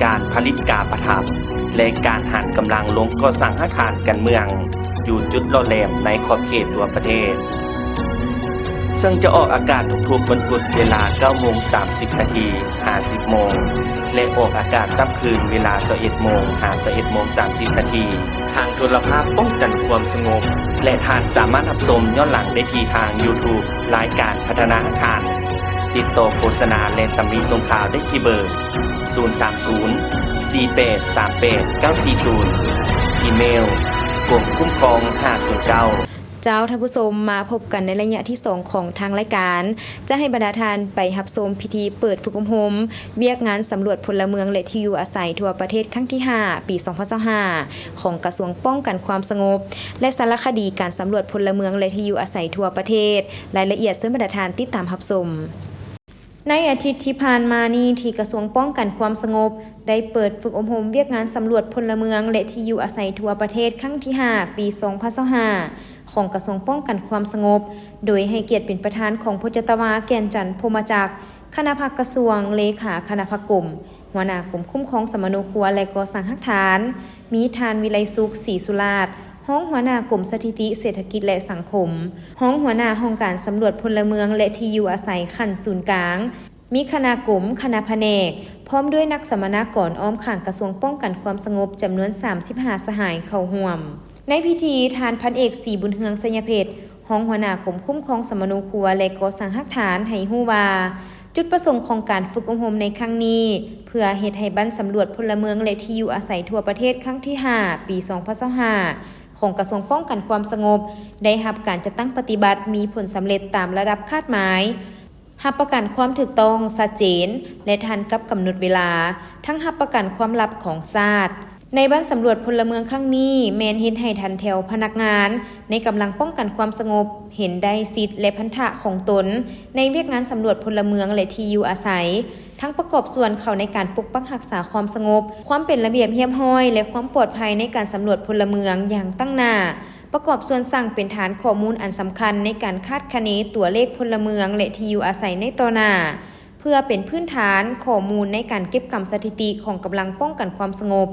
ການຜະລິດກາປະທັບ ແລະ ການຫັນກຳລັງລົງກໍ່ສ້າງຮາກຖານການເມືອງ ຢູ່ຈຸດຫຼໍ່ແຫຼມໃນຂອບເຂດທົ່ວປະເທດ. ເຊິ່ງຈະອອກອາກາດທຸກໆວັນພຸດເວລາເກົ້າໂມງສາມສິບນາທີຫາສິບໂມງ ແລະ ອອກອາກາດຊ້ຳຄືນເວລາຊາວເອັດໂມງຫາຊາວເອັດໂມງສາມສິບນາທີ ທາງໂທລະພາບປ້ອງກັນຄວາມສະຫງົບ ແລະ ທ່ານສາມາດຮັບຊົມຍ້ອນຫຼັງໄດ້ທີ່ທາງ YouTube ລາຍການພັດທະນາຮາກຖານ. ຕິດຕໍ່ໂຄສະນາ ແລະ ຕຳໜິສົ່ງຂ່າວໄດ້ທີ່ເບີ ສູນສາມສູນ ສີ່ແປດສາມແປດເກົ້າສີ່ສູນ, ອີເມວ ກົມຄຸ້ມຄອງຫ້າສູນເກົ້າ. ເຈົ້າ ທ່ານຜູ້ຊົມ, ມາພົບກັນໃນໄລຍະທີສອງຂອງທາງລາຍການ, ຈະໃຫ້ບັນດາທ່ານໄປຮັບຊົມພິທີເປີດຝຶກອົບຮົມວຽກງານສຳຫຼວດພົນລະເມືອງ ແລະ ທີ່ຢູ່ອາໄສທົ່ວປະເທດຄັ້ງທີຫ້າ ປີສອງພັນຊາວຫ້າ ຂອງກະຊວງປ້ອງກັນຄວາມສະຫງົບ ແລະ ສາລະຄະດີການສຳຫຼວດພົນລະເມືອງ ແລະ ທີ່ຢູ່ອາໄສທົ່ວປະເທດ. ລາຍລະອຽດເຊີນບັນດາທ່ານຕິດຕາມຮັບຊົມ. ໃນອາທິດທີ່ຜ່ານມານີ້ ທີ່ກະຊວງປ້ອງກັນຄວາມສະຫງົບໄດ້ເປີດຝຶກອົບຮົມວຽກງານສຳຫຼວດພົນລະເມືອງ ແລະ ທີ່ຢູ່ອາໄສທົ່ວປະເທດຄັ້ງທີຫ້າ ປີສອງພັນຊາວຫ້າ ຂອງກະຊວງປ້ອງກັນຄວາມສະຫງົບ, ໂດຍໃຫ້ກຽດເປັນປະທານຂອງ ພົດຍະຕະວາ ແກ່ນຈັນ ພົມມະຈັກ, ຄະນະພັກກະຊວງ, ເລຂາຄະນະພັກກົມ, ຫົວໜ້າກົມຄຸ້ມຄອງສຳມະໂນຄົວ ແລະ ກໍ່ສ້າງຮາກຖານ, ມີທ່ານ ວິໄລສຸກ ສີສຸລາດ, ຮອງຫົວໜ້າກົມສະຖິຕິເສດຖະກິດ ແລະ ສັງຄົມ, ຮອງຫົວໜ້າຫ້ອງການສຳຫຼວດພົນລະເມືອງ ແລະ ທີ່ຢູ່ອາໄສຂັ້ນສູນກາງ, ມີຄະນະກົມ, ຄະນະພະແນກ, ພ້ອມດ້ວຍນັກສຳມະນາກອນອ້ອມຂ້າງກະຊວງປ້ອງກັນຄວາມສະຫງົບ ຈຳນວນສາມສິບຫ້າສະຫາຍເຂົ້າຮ່ວມ. ໃນພິທີ, ທ່ານ ພັນເອກ ສີບຸນເຮືອງ ໄຊຍະເພັດ, ຮອງຫົວໜ້າກົມຄຸ້ມຄອງສຳມະໂນຄົວ ແລະ ກໍ່ສ້າງຮາກຖານ ໃຫ້ຮູ້ວ່າ ຈຸດປະສົງຂອງການຝຶກອົບຮົມໃນຄັ້ງນີ້ ເພື່ອເຮັດໃຫ້ບັ້ນສຳຫຼວດພົນລະເມືອງ ແລະ ທີ່ຢູ່ອາໄສທົ່ວປະເທດຄັ້ງທີຫ້າ ປີສອງພັນຊາວຫ້າ ຂອງກະຊວງປ້ອງກັນຄວາມສະຫງົບ ໄດ້ຮັບການຈັດຕັ້ງປະຕິບັດມີຜົນສຳເລັດຕາມລະດັບຄາດໝາຍ, ຮັບປະກັນຄວາມຖືກຕ້ອງ, ຊັດເຈນ ແລະ ທັນກັບກຳນົດເວລາ, ທັງຮັບປະກັນຄວາມລັບຂອງຊາດ. ໃນບັ້ນສຳຫຼວດພົນລະເມືອງຄັ້ງນີ້ ແມ່ນເຮັດໃຫ້ຖັນແຖວພະນັກງານໃນກຳລັງປ້ອງກັນຄວາມສະຫງົບ ເຫັນໄດ້ສິດ ແລະ ພັນທະຂອງຕົນໃນວຽກງານສຳຫຼວດພົນລະເມືອງ ແລະ ທີ່ຢູ່ອາໄສ, ທັງປະກອບສ່ວນເຂົ້າໃນການປົກປັກຮັກສາຄວາມສະຫງົບ, ຄວາມເປັນລະບຽບຮຽບຮ້ອຍ ແລະ ຄວາມປອດໄພໃນການສຳຫຼວດພົນລະເມືອງຢ່າງຕັ້ງໜ້າ, ປະກອບສ່ວນສ້າງເປັນຖານຂໍ້ມູນອັນສຳຄັນໃນການຄາດຄະເນຕົວເລກພົນລະເມືອງ ແລະ ທີ່ຢູ່ອາໄສໃນຕໍ່ໜ້າ, ເພື່ອເປັນພື້ນຖານຂໍ້ມູນໃນການເກັບກຳສະຖິຕິຂອງກຳລັງປ້ອງກັນຄວາມສະຫງົບ.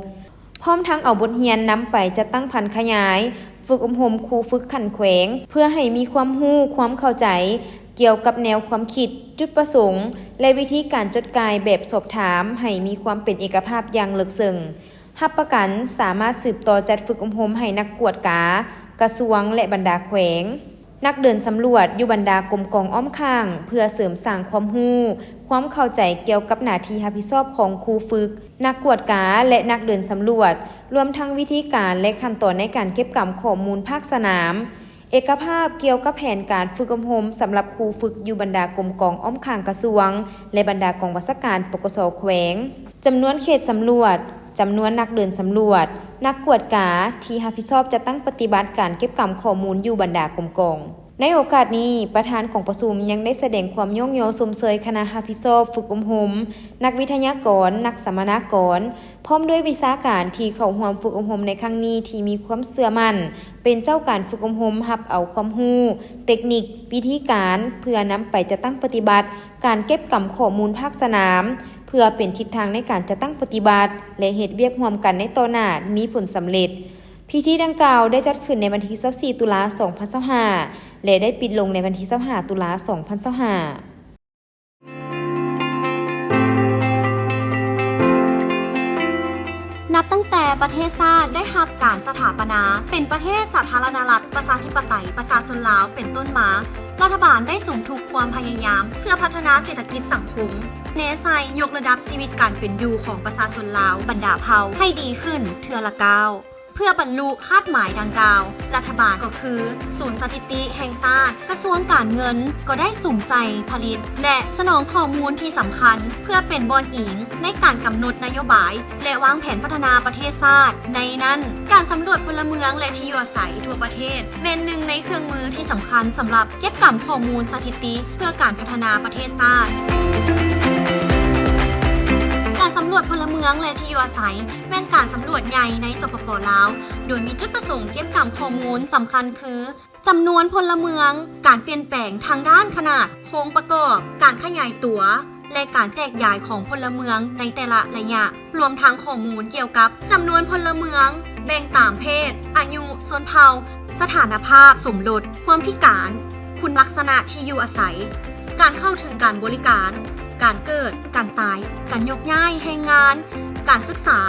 ພ້ອມທັງເອົາບົດຮຽນນຳໄປຈັດຕັ້ງຜັນຂະຫຍາຍ, ຝຶກອົບຮົມຄູຝຶກຂັ້ນແຂວງ ເພື່ອໃຫ້ມີຄວາມຮູ້, ຄວາມເຂົ້າໃຈກ່ຽວກັບແນວຄວາມຄິດ, ຈຸດປະສົງ ແລະ ວິທີການຈົດກ່າຍແບບສອບຖາມ ໃຫ້ມີຄວາມເປັນເອກະພາບຢ່າງເລິກເຊິ່ງ. ຮັບປະກັນສາມາດສືບຕໍ່ຈັດຝຶກອົບຮົມໃຫ້ນັກກວດກາກະຊວງ ແລະ ບັນດາແຂວງ. ນັກເດີນສຳຫຼວດຢູ່ບັນດາກົມກອງອ້ອມຂ້າງ ເພື່ອເສີມສ້າງຄວາມຮູ້, ຄວາມເຂົ້າໃຈກ່ຽວກັບໜ້າທີ່ຮັບຜິດຊອບຂອງຄູຝຶກ, ນັກກວດກາ ແລະ ນັກເດີນສຳຫຼວດ, ລວມທັງວິທີການ ແລະ ຂັ້ນຕອນໃນການເກັບກຳຂໍ້ມູນພາກສະໜາມ, ເອກະພາບກ່ຽວກັບແຜນການຝຶກອົບຮົມສຳລັບຄູຝຶກຢູ່ບັນດາກົມກອງອ້ອມຂ້າງກະຊວງ ແລະ ບັນດາກອງບັນຊາການ ປກສ ແຂວງ, ຈຳນວນເຂດສຳຫຼວດ, ຈຳນວນນັກເດີນສຳຫຼວດ, ນັກກວດກາທີ່ຮັບຜິດຊອບຈັດຕັ້ງປະຕິບັດການເກັບກຳຂໍ້ມູນຢູ່ບັນດາກົມກອງ. ໃນໂອກາດນີ້, ປະທານກອງປະຊຸມຍັງໄດ້ສະແດງຄວາມຍ້ອງຍໍຊົມເຊີຍຄະນະຮັບຜິດຊອບຝຶກອົບຮົມ, ນັກວິທະຍາກອນ, ນັກສຳມະນາກອນ, ພ້ອມດ້ວຍວິຊາການທີ່ເຂົ້າຮ່ວມຝຶກອົບຮົມໃນຄັ້ງນີ້ທີ່ມີຄວາມເຊື່ອໝັ້ນ ເປັນເຈົ້າການຝຶກອົບຮົມ ຮັບເອົາຄວາມຮູ້, ເຕັກນິກ, ວິທີການ ເພື່ອນຳໄປຈັດຕັ້ງປະຕິບັດການເກັບກຳຂໍ້ມູນພາກສະໜາມ ເພື່ອເປັນທິດທາງໃນການຈັດຕັ້ງປະຕິບັດ ແລະ ເຮັດວຽກຮ່ວມກັນໃນຕໍ່ໜ້າມີຜົນສຳເລັດ. ພິທີດັ່ງກ່າວໄດ້ຈັດຂຶ້ນໃນວັນທີຊາວສີ່ ຕຸລາ ສອງພັນຊາວຫ້າ ແລະ ໄດ້ປິດລົງໃນວັນທີຊາວຫ້າ ຕຸລາ ສອງພັນຊາວຫ້າ. ນັບຕັ້ງແຕ່ ແຕ່ປະເທດຊາດໄດ້ຮັບການສະຖາປະນາເປັນປະເທດສາທາລະນະລັດ ປະຊາທິປະໄຕ ປະຊາຊົນລາວເປັນຕົ້ນມາ, ລັດຖະບານໄດ້ສຸມທຸກຄວາມພະຍາຍາມເພື່ອພັດທະນາເສດຖະກິດສັງຄົມ, ແນໃສ່ຍົກລະດັບຊີວິດການເປັນຢູ່ຂອງປະຊາຊົນລາວບັນດາເຜົ່າໃຫ້ດີຂຶ້ນເທື່ອລະກ້າວ. ເພື່ອບັນລຸຄາດໝາຍດັ່ງກ່າວ, ລັດຖະບານກໍຄືສູນສະຖິຕິແຫ່ງຊາດ, ກະຊວງການເງິນກໍໄດ້ສຸມໃສ່ຜະລິດ ແລະ ສະໜອງຂໍ້ມູນທີ່ສຳຄັນ ເພື່ອເປັນບ່ອນອີງໃນການກຳນົດນະໂຍບາຍ ແລະ ວາງແຜນພັດທະນາປະເທດຊາດ. ໃນນັ້ນ, ການສຳຫຼວດພົນລະເມືອງ ແລະ ທີ່ຢູ່ອາໄສທົ່ວປະເທດ ແມ່ນໜຶ່ງໃນເຄື່ອງມືທີ່ສຳຄັນສຳລັບເກັບກຳຂໍ້ມູນສະຖິຕິເພື່ອການພັດທະນາປະເທດຊາດ. ການສຳຫຼວດພົນລະເມືອງ ແລະ ທີ່ຢູ່ອາໄສ ແມ່ນການສຳຫຼວດໃຫຍ່ໃນ ສປປ ລາວ, ໂດຍມີຈຸດປະສົງເກັບກຳຂໍ້ມູນສຳຄັນຄື ຈຳນວນພົນລະເມືອງ, ການປ່ຽນແປງທາງດ້ານຂະໜາດ, ໂຄງປະກອບ, ການຂະຫຍາຍຕົວ ແລະ ການແຈກຢາຍຂອງພົນລະເມືອງໃນແຕ່ລະໄລຍະ, ລວມທັງຂໍ້ມູນກ່ຽວກັບຈຳນວນພົນລະເມືອງ, ແບ່ງຕາມເພດ, ອາຍຸ, ຊົນເຜົ່າ, ສະຖານະພາບສົມລົດ, ຄວາມພິການ, ຄຸນລັກສະນະທີ່ຢູ່ອາໄສ, ການເຂົ້າເຖິງການບໍລິການ, ການເກີດ, ການຕາຍ, ການຍົກຍ້າຍແຮງງານ, ການສຶກສາ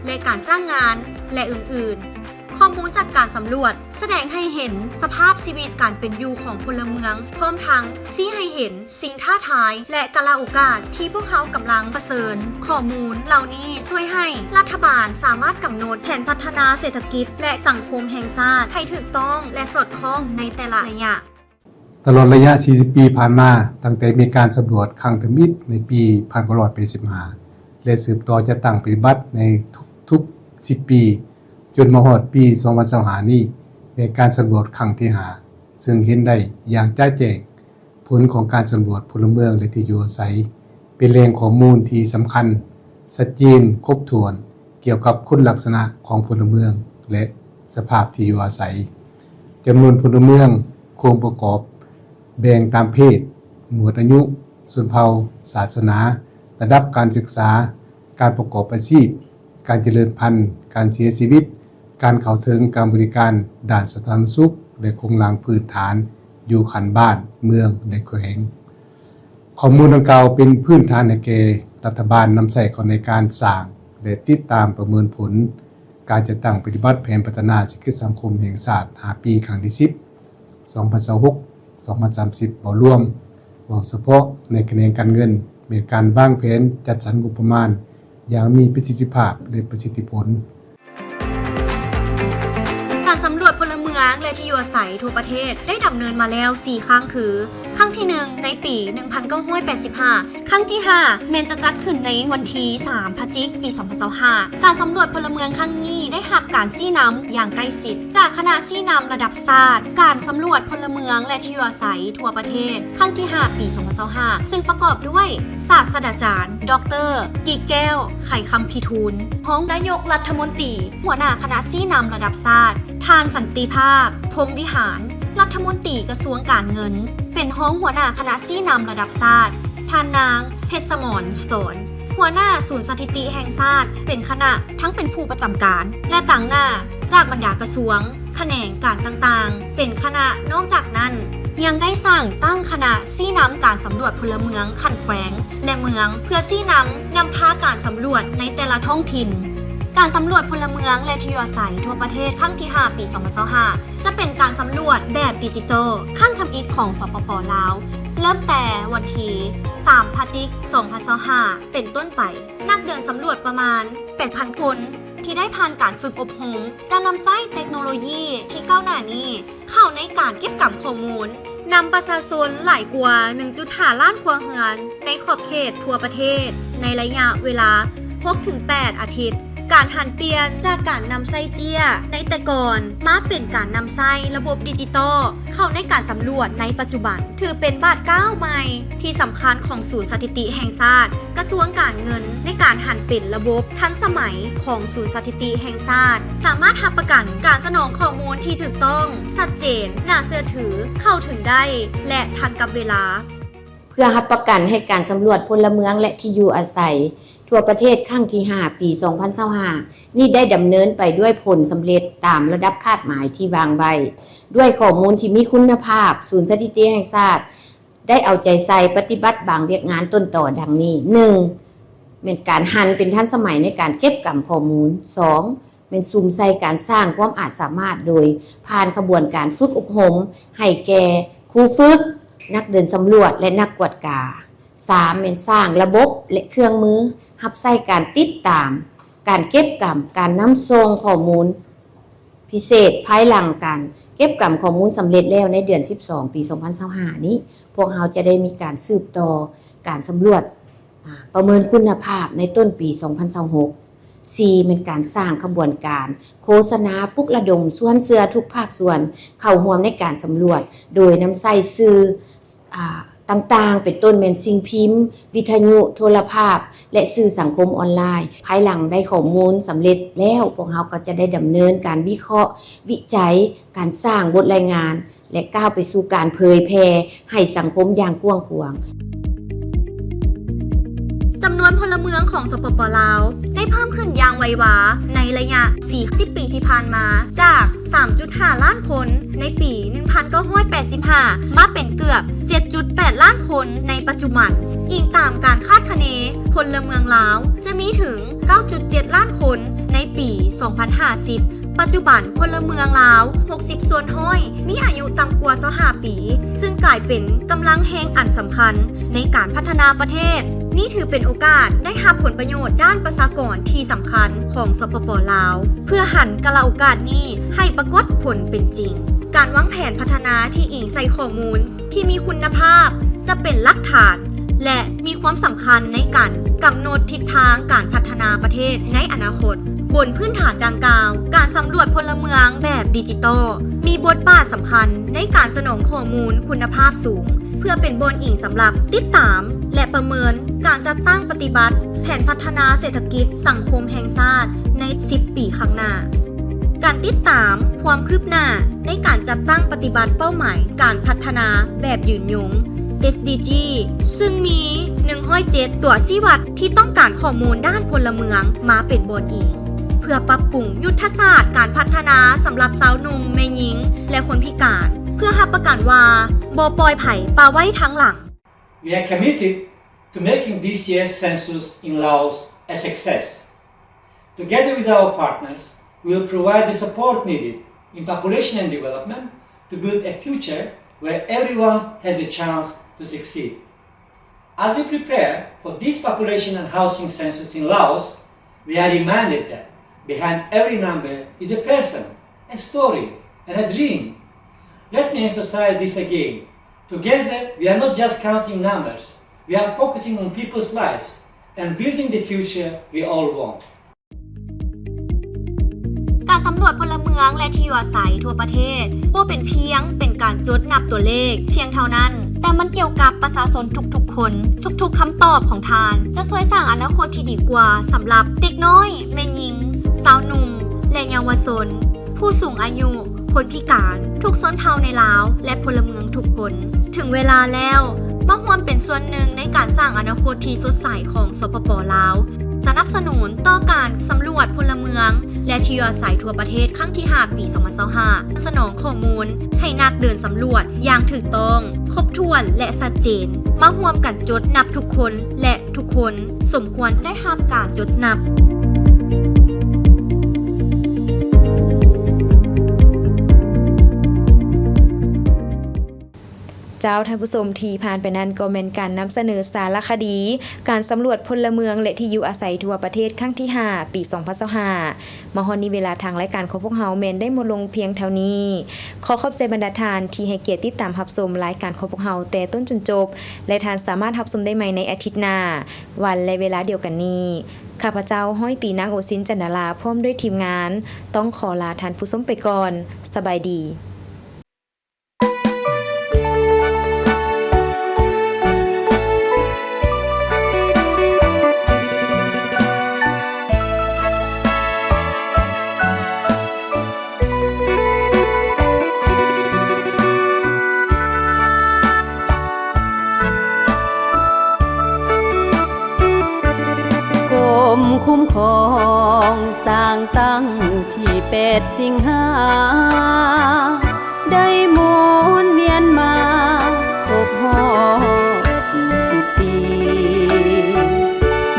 ແລະ ການຈ້າງງານ ແລະ ອື່ນໆ. ຂໍ້ມູນຈາກການສຳຫຼວດສະແດງໃຫ້ເຫັນສະພາບຊີວິດການເປັນຢູ່ຂອງພົນລະເມືອງ, ພ້ອມທັງຊີ້ໃຫ້ເຫັນສິ່ງທ້າທາຍ ແລະ ກາລະໂອກາດທີ່ພວກເຮົາກຳລັງປະເຊີນ. ຂໍ້ມູນເຫຼົ່ານີ້ຊ່ວຍໃຫ້ລັດຖະບານສາມາດກຳນົດແຜນພັດທະນາເສດຖະກິດ ແລະ ສັງຄົມແຫ່ງຊາດໃຫ້ຖືກຕ້ອງ ແລະ ສອດຄ່ອງໃນແຕ່ລະໄລຍະ. ຕະຫຼອດໄລຍະສີ່ສິບປີຜ່ານມາ, ຕັ້ງແຕ່ມີການສຳຫຼວດຄັ້ງທຳອິດໃນປີພັນເກົ້າຮ້ອຍແປດສິບຫ້າ ແລະ ສືບຕໍ່ຈັດຕັ້ງປະຕິບັດໃນທຸກໆສິບປີ, ຈົນມາຮອດປີສອງພັນຊາວຫ້ານີ້ ແມ່ນການສຳຫຼວດຄັ້ງທີຫ້າ, ເຊິ່ງເຫັນໄດ້ຢ່າງຈະແຈ້ງ ຜົນຂອງການສຳຫຼວດພົນລະເມືອງ ແລະ ທີ່ຢູ່ອາໄສ ເປັນແຫຼ່ງຂໍ້ມູນທີ່ສຳຄັນ, ຊັດເຈນ, ຄົບຖ້ວນ ກ່ຽວກັບຄຸນລັກສະນະຂອງພົນລະເມືອງ ແລະ ສະພາບທີ່ຢູ່ອາໄສ, ຈຳນວນພົນລະເມືອງ, ໂຄງປະກອບ, ແບ່ງຕາມເພດ, ໝວດອາຍຸ, ຊົນເຜົ່າ, ສາສະໜາ, ລະດັບການສຶກສາ, ການປະກອບອາຊີບ, ການຈະເລີນພັນ, ການເສຍຊີວິດ, ການເຂົ້າເຖິງການບໍລິການດ້ານສາທາລະນະສຸກ ແລະ ໂຄງລ່າງພື້ນຖານຢູ່ຂັ້ນບ້ານ, ເມືອງ ແລະ ແຂວງ. ຂໍ້ມູນດັ່ງກ່າວເປັນພື້ນຖານໃຫ້ແກ່ລັດຖະບານນຳໃຊ້ເຂົ້າໃນການສ້າງ ແລະ ຕິດຕາມປະເມີນຜົນການຈັດຕັ້ງປະຕິບັດແຜນພັດທະນາເສດຖະກິດສັງຄົມແຫ່ງຊາດຫ້າປີ ຄັ້ງທີສິບ ສອງພັນຊາວຫົກ ສອງພັນສາມສິບ ເວົ້າລວມ, ເວົ້າສະເພາະໃນຂະແໜງການເງິນ ແມ່ນການວາງແຜນຈັດສັນງົບປະມານຢ່າງມີປະສິດທິພາບ ແລະ ປະສິດທິຜົນ. ການສຳຫຼວດພົນລະເມືອງ ແລະ ທີ່ຢູ່ອາໄສທົ່ວປະເທດໄດ້ດຳເນີນມາແລ້ວສີ່ຄັ້ງ ຄື ຄັ້ງທີໜຶ່ງໃນປີໜຶ່ງພັນເກົ້າຮ້ອຍແປດສິບຫ້າ, ຄັ້ງທີຫ້າແມ່ນຈະຈັດຂຶ້ນໃນວັນທີສາມ ພະຈິກ ປີສອງພັນຊາວຫ້າ. ການສຳຫຼວດພົນລະເມືອງຄັ້ງນີ້ໄດ້ຮັບການຊີ້ນຳຢ່າງໃກ້ຊິດຈາກຄະນະຊີ້ນຳລະດັບຊາດ, ການສຳຫຼວດພົນລະເມືອງ ແລະ ທີ່ຢູ່ອາໄສທົ່ວປະເທດ ຄັ້ງທີຫ້າ ປີສອງພັນຊາວຫ້າ ຊຶ່ງປະກອບດ້ວຍສາດສະດາຈານ ດອກເຕີ ກີແກ້ວ ໄຂຄຳພິທູນ, ຮອງນາຍົກລັດຖະມົນຕີ, ຫົວໜ້າຄະນະຊີ້ນຳລະດັບຊາດ, ທ່ານ ສັນຕິພາບ ພົມວິຫານ, ລັດຖະມົນຕີກະຊວງການເງິນ, ເປັນຮອງຫົວໜ້າຄະນະຊີ້ນຳລະດັບຊາດ, ທ່ານນາງ ເພັດສະໝອນ ສອນ, ຫົວໜ້າສູນສະຖິຕິແຫ່ງຊາດ ເປັນຄະນະ ທັງເປັນຜູ້ປະຈຳການ ແລະ ຕາງໜ້າຈາກບັນດາກະຊວງ, ຂະແໜງການຕ່າງໆ ເປັນຄະນະ. ນອກຈາກນັ້ນ ຍັງໄດ້ສ້າງຕັ້ງຄະນະຊີ້ນຳການສຳຫຼວດພົນລະເມືອງຂັ້ນແຂວງ ແລະ ເມືອງ ເພື່ອຊີ້ນຳນຳພາການສຳຫຼວດໃນແຕ່ລະທ້ອງຖິ່ນ. ການສຳຫຼວດພົນລະເມືອງ ແລະ ທີ່ຢູ່ອາໄສທົ່ວປະເທດຄັ້ງທີຫ້າ ປີສອງພັນຊາວຫ້າ ຈະເປັນການສຳຫຼວດແບບດິຈິຕອລຄັ້ງທຳອິດຂອງ ສປປ ລາວ ເລີ່ມແຕ່ວັນທີສາມ ພະຈິກ ສອງພັນຊາວຫ້າ ເປັນຕົ້ນໄປ. ນັກເດີນສຳຫຼວດປະມານແປດພັນຄົນ ທີ່ໄດ້ຜ່ານການຝຶກອົບຮົມ ຈະນຳໃຊ້ເຕັກໂນໂລຢີທີ່ກ້າວໜ້ານີ້ເຂົ້າໃນການເກັບກຳຂໍ້ມູນ ນຳປະຊາຊົນຫຼາຍກວ່າໜຶ່ງຈຸດຫ້າລ້ານຄົວເຮືອນໃນຂອບເຂດທົ່ວປະເທດ ໃນໄລຍະເວລາຫົກເຖິງແປດອາທິດ. ການຫັນປ່ຽນຈາກການນຳໃຊ້ເຈ້ຍໃນແຕ່ກ່ອນ ມາເປັນການນຳໃຊ້ລະບົບດິຈິຕອລເຂົ້າໃນການສຳຫຼວດໃນປັດຈຸບັນ ຖືເປັນບາດກ້າວໃໝ່ທີ່ສຳຄັນຂອງສູນສະຖິຕິແຫ່ງຊາດ, ກະຊວງການເງິນ ໃນການຫັນເປັນລະບົບທັນສະໄໝຂອງສູນສະຖິຕິແຫ່ງຊາດ, ສາມາດຮັບປະກັນການສະໜອງຂໍ້ມູນທີ່ຖືກຕ້ອງ, ຊັດເຈນ, ໜ້າເຊື່ອຖື, ເຂົ້າເຖິງໄດ້ ແລະ ທັນກັບເວລາ. ເພື່ອຮັບປະກັນໃຫ້ການສຳຫຼວດພົນລະເມືອງ ແລະ ທີ່ຢູ່ອາໄສທົ່ວປະເທດຄັ້ງທີຫ້າ ປີສອງພັນຊາວຫ້າ ນີ້ໄດ້ດຳເນີນໄປດ້ວຍຜົນສຳເລັດຕາມລະດັບຄາດໝາຍທີ່ວາງໄວ້, ດ້ວຍຂໍ້ມູນທີ່ມີຄຸນນະພາບ, ສູນສະຖິຕິແຫ່ງຊາດ ໄດ້ເອົາໃຈໃສ່ປະຕິບັດບາງວຽກງານຕົ້ນຕໍດັ່ງນີ້: ໜຶ່ງ ແມ່ນການຫັນເປັນທັນສະໄໝໃນການເກັບກຳຂໍ້ມູນ, ສອງ ແມ່ນສຸມໃສ່ການສ້າງຄວາມອາດສາມາດໂດຍຜ່ານຂະບວນການຝຶກອົບຮົມໃຫ້ແກ່ຄູຝຶກ, ນັກເດີນສຳຫຼວດ ແລະ ນັກກວດກາ. ສາມ ແມ່ນສ້າງລະບົບ ແລະ ເຄື່ອງມືຮັບໃຊ້ການຕິດຕາມ, ການເກັບກຳ, ການນຳສົ່ງຂໍ້ມູນ ພິເສດ ພາຍຫຼັງການເກັບກຳຂໍ້ມູນສຳເລັດແລ້ວໃນເດືອນສິບສອງ ປີສອງພັນຊາວຫ້ານີ້, ພວກເຮົາຈະໄດ້ມີການສືບຕໍ່ການສຳຫຼວດ, ອາ, ປະເມີນຄຸນນະພາບໃນຕົ້ນປີສອງພັນຊາວຫົກ. ສີ່ ແມ່ນການສ້າງຂະບວນການໂຄສະນາປຸກລະດົມຊວນເຊື່ອທຸກພາກສ່ວນເຂົ້າຮ່ວມໃນການສຳຫຼວດ ໂດຍນຳໃຊ້ສື່, ອາ, ຕ່າງໆ ເປັນຕົ້ນແມ່ນສິ່ງພິມ, ວິທະຍຸ, ໂທລະພາບ ແລະ ສື່ສັງຄົມອອນລາຍ. ພາຍຫຼັງໄດ້ຂໍ້ມູນສຳເລັດແລ້ວ, ພວກເຮົາກໍຈະໄດ້ດຳເນີນການວິເຄາະ, ວິໄຈ, ການສ້າງບົດລາຍງານ ແລະ ກ້າວໄປສູ່ການເຜີຍແຜ່ໃຫ້ສັງຄົມຢ່າງກວ້າງຂວາງ. ຈຳນວນພົນລະເມືອງຂອງ ສປປ ລາວ ໄດ້ເພີ່ມຂຶ້ນຢ່າງໄວວາໃນໄລຍະສີ່ສິບປີທີ່ຜ່ານມາ, ຈາກສາມຈຸດຫ້າລ້ານຄົນໃນປີໜຶ່ງພັນເກົ້າຮ້ອຍແປດສິບຫ້າ ມາເປັນເກືອບເຈັດຈຸດແປດລ້ານຄົນໃນປັດຈຸບັນ, ອີງຕາມການຄາດຄະເນ, ພົນລະເມືອງລາວຈະມີເຖິງເກົ້າຈຸດເຈັດລ້ານຄົນໃນປີສອງພັນຫ້າສິບ. ປັດຈຸບັນ ພົນລະເມືອງລາວຫົກສິບສ່ວນຮ້ອຍມີອາຍຸຕ່ຳກວ່າຊາວຫ້າປີ, ຊຶ່ງກາຍເປັນກຳລັງແຮງອັນສຳຄັນໃນການພັດທະນາປະເທດ. ນີ້ຖືເປັນໂອກາດໄດ້ຮັບຜົນປະໂຫຍດດ້ານປະຊາກອນທີ່ສຳຄັນຂອງ ສປປ ລາວ, ເພື່ອຫັນກາລະໂອກາດນີ້ໃຫ້ປາກົດຜົນເປັນຈິງ. ການວາງແຜນພັດທະນາທີ່ອີງໃສ່ຂໍ້ມູນ ທີ່ມີຄຸນນະພາບຈະເປັນຫຼັກຖານ ແລະ ມີຄວາມສຳຄັນໃນການກຳນົດທິດທາງການພັດທະນາປະເທດໃນອະນາຄົດ. ບົນພື້ນຖານດັ່ງກ່າວ, ການສຳຫຼວດພົນລະເມືອງແບບດິຈິຕອລມີບົດບາດສຳຄັນໃນການສະໜອງຂໍ້ມູນຄຸນນະພາບສູງ, ເພື່ອເປັນບ່ອນອີງສຳລັບຕິດຕາມ ແລະ ປະເມີນການຈັດຕັ້ງປະຕິບັດແຜນພັດທະນາເສດຖະກິດສັງຄົມແຫ່ງຊາດໃນສິບປີຂ້າງໜ້າ. ການຕິດຕາມຄວາມຄືບໜ້າໃນການຈັດຕັ້ງປະຕິບັດເປົ້າໝາຍການພັດທະນາແບບຍືນຍົງ ເອສດີຈີ ຊຶ່ງມີໜຶ່ງຮ້ອຍເຈັດຕົວຊີ້ວັດທີ່ຕ້ອງການຂໍ້ມູນດ້ານພົນລະເມືອງມາເປັນບ່ອນອີງ, ເພື່ອປັບປຸງຍຸດທະສາດການພັດທະນາສຳລັບຊາວໜຸ່ມ, ແມ່ຍິງ ແລະ ຄົນພິການ, ເພື່ອຮັບປະກັນວ່າບໍ່ປ່ອຍໃຜປະໄວ້ທາງຫຼັງ. We are committed to making this year's census in Laos a success. Together with our partners, we will provide the support needed in population and development to build a future where everyone has the chance to succeed. As we prepare for this population and housing census in Laos, we are reminded that behind every number is a person, a story, and a dream. Let me emphasize this again. Together, we are not just counting numbers, we are focusing on people's lives and building the future we all want. ການສຳຫຼວດພົນລະເມືອງ ແລະ ທີ່ຢູ່ອາໄສທົ່ວປະເທດ ບໍ່ເປັນພຽງເປັນການຈົດນັບຕົວເລກພຽງເທົ່ານັ້ນ, ແຕ່ມັນກ່ຽວກັບປະຊາຊົນທຸກໆຄົນ. ທຸກໆຄຳຕອບຂອງທ່ານຈະຊ່ວຍສ້າງອະນາຄົດທີ່ດີກວ່າສຳລັບເດັກນ້ອຍ, ແມ່ຍິງ, ຊາວໜຸ່ມ ແລະ ເຍົາວະຊົນ, ຜູ້ສູງອາຍຸ, ຄົນພິການ, ທຸກຊົນເຜົ່າໃນລາວ ແລະ ພົນລະເມືອງທຸກຄົນ. ເຖິງເວລາແລ້ວ, ມາຮ່ວມເປັນສ່ວນໜຶ່ງໃນການສ້າງອະນາຄົດທີ່ສົດໃສຂອງ ສປປ ລາວ. ສະໜັບສະໜູນຕໍ່ການສຳຫຼວດພົນລະເມືອງ ແລະ ທີ່ຢູ່ອາໄສທົ່ວປະເທດ ຄັ້ງທີຫ້າ ປີສອງພັນຊາວຫ້າ ສະໜອງຂໍ້ມູນໃຫ້ນັກເດີນສຳຫຼວດຢ່າງຖືກຕ້ອງ, ຄົບຖ້ວນ ແລະ ຊັດເຈນ. ມາຮ່ວມກັນຈົດນັບທຸກຄົນ ແລະ ທຸກຄົນສົມຄວນໄດ້ຮັບການຈົດນັບ. ເຈົ້າ ທ່ານຜູ້ຊົມ ທີ່ຜ່ານໄປນັ້ນກໍແມ່ນການນຳສະເໜີສາລະຄະດີ ການສຳຫຼວດພົນລະເມືອງ ແລະ ທີ່ຢູ່ອາໄສທົ່ວປະເທດ ຄັ້ງທີຫ້າ ປີສອງພັນຊາວຫ້າ. ມາຮອດນີ້ ເວລາທາງລາຍການຂອງພວກເຮົາແມ່ນໄດ້ໝົດລົງພຽງເທົ່ານີ້. ຂໍຂອບໃຈບັນດາທ່ານທີ່ໃຫ້ກຽດຕິດຕາມຮັບຊົມລາຍການຂອງພວກເຮົາແຕ່ຕົ້ນຈົນຈົບ ແລະ ທ່ານສາມາດຮັບຊົມໄດ້ໃໝ່ໃນອາທິດໜ້າ ວັນ ແລະ ເວລາດຽວກັນນີ້. ຂ້າພະເຈົ້າ ຮ້ອຍຕີ ນາງໂອຊິນ ຈັນດາລາ ພ້ອມດ້ວຍທີມງານ ຕ້ອງຂໍລາທ່ານຜູ້ຊົມໄປກ່ອນ. ສະບາຍດີ. ກົມຄຸ້ມຄອງສ້າງຕັ້ງ ທີແປດສິງຫາ ໄດ້ໝູນວຽນມາຄົບຮອບສີ່ສິບປີ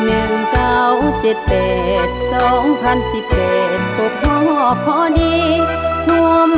ໜຶ່ງເກົ້າ ເຈັດແປດ ສອງພັນສິບແປດ ຄົບຮອບພໍດີ ຮ່ວມ